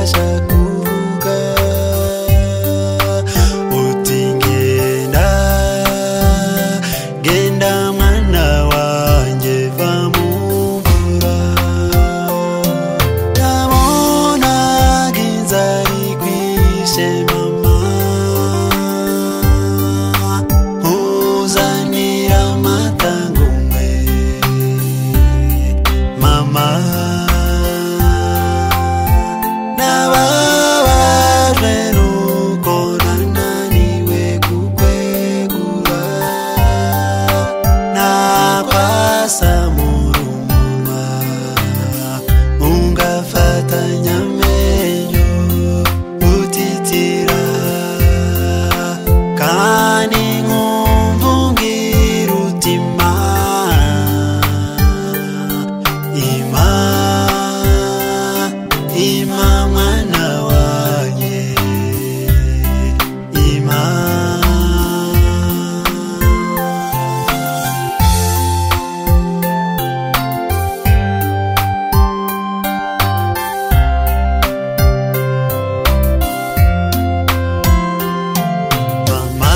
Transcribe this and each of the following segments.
Ntakibasha kuvuga uti ngenda genda mwana wanjye va mu mvura. Nabonaga inzara ikwishe mama, nkuzanira amata ngo unywe mama. Nababajwe nuko nananiwe kukwegura, nakwasamura umunwa ungafatanya amenyo utitira, kandi nkumva umbwira uti ma, ima, ima mwana wanjye, ima. Mama,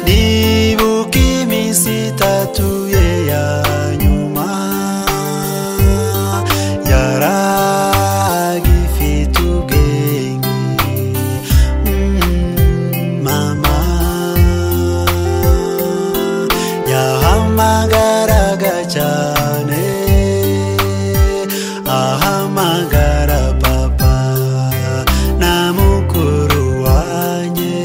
nibuka iminsi itatu ye ya nyuma, yaragifite ubwenge mama, yahamagaraga cyane, ahamagara papa na mukuru wanjye,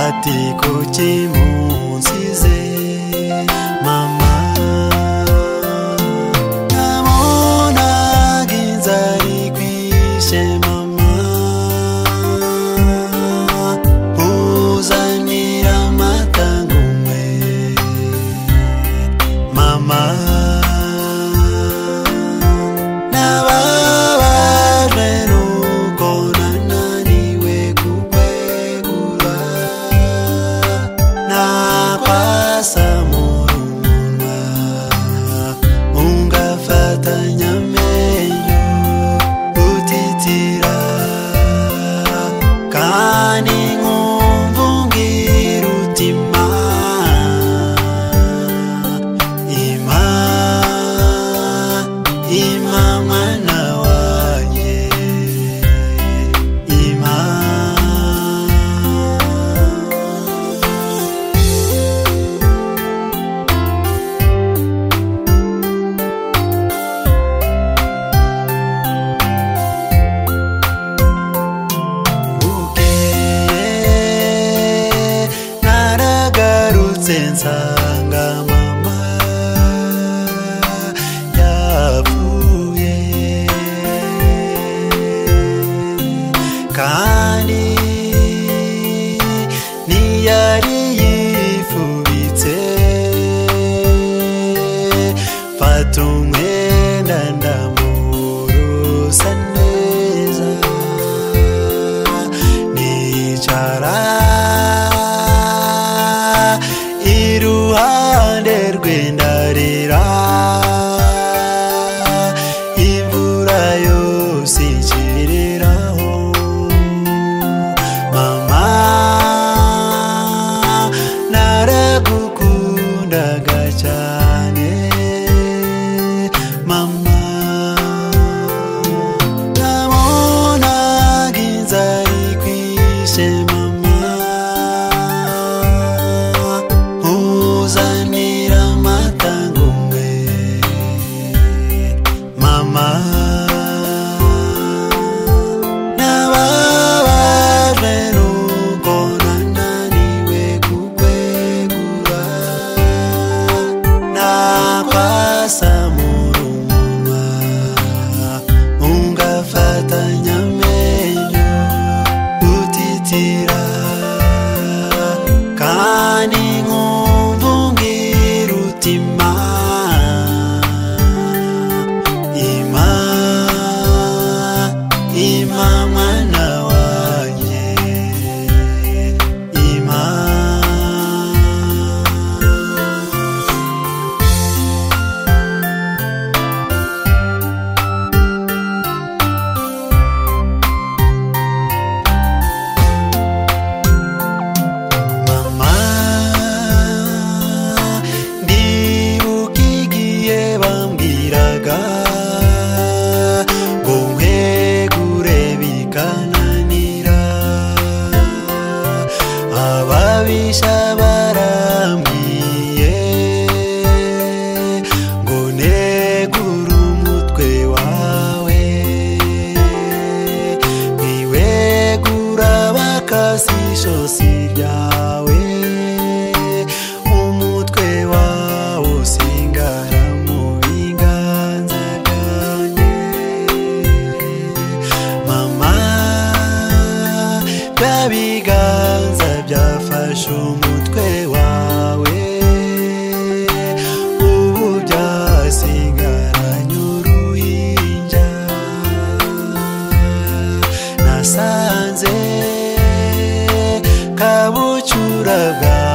ati kuki munsize mama. Nabonaga inzara ikwishe mama, nkuzanira amata ngo unywe mama. Nababajwe nuko nananiwe kukwegura, nakwasamura umunwa ungafatanya amenyo utitira, kandi nkumva umbwira uti ma, ima, ima mwana wanjye, ima. Bukeye naragarutse nsanga mama yapfuye, kandi ntiyari yifubitse, mfata umwenda ndamurusa neza, nicara iruhande rwe ndarira, imvura yose ikiriraho mama, naragukundaga cyane mama. Nabonaga inzara ikwishe mama, nkuzanira amata ngo unywe mama. Nababajwe nuko nananiwe kukwegura, nakwasamura umunwa ungafatanya amenyo utitira, kandi nkumva umbwira uti ma, ima, ima mwana wanjye, ima. Ababisha barambwiye ngo negure umutwe wawe, ntiwegura bakasi ijosi ryawe, umutwe wawe usigara mu biganza byanjye. Mama, bya biganza byafashe umutwe wawe, ubu byasigaranye uruhinja. Nasanze kabucura bwawe.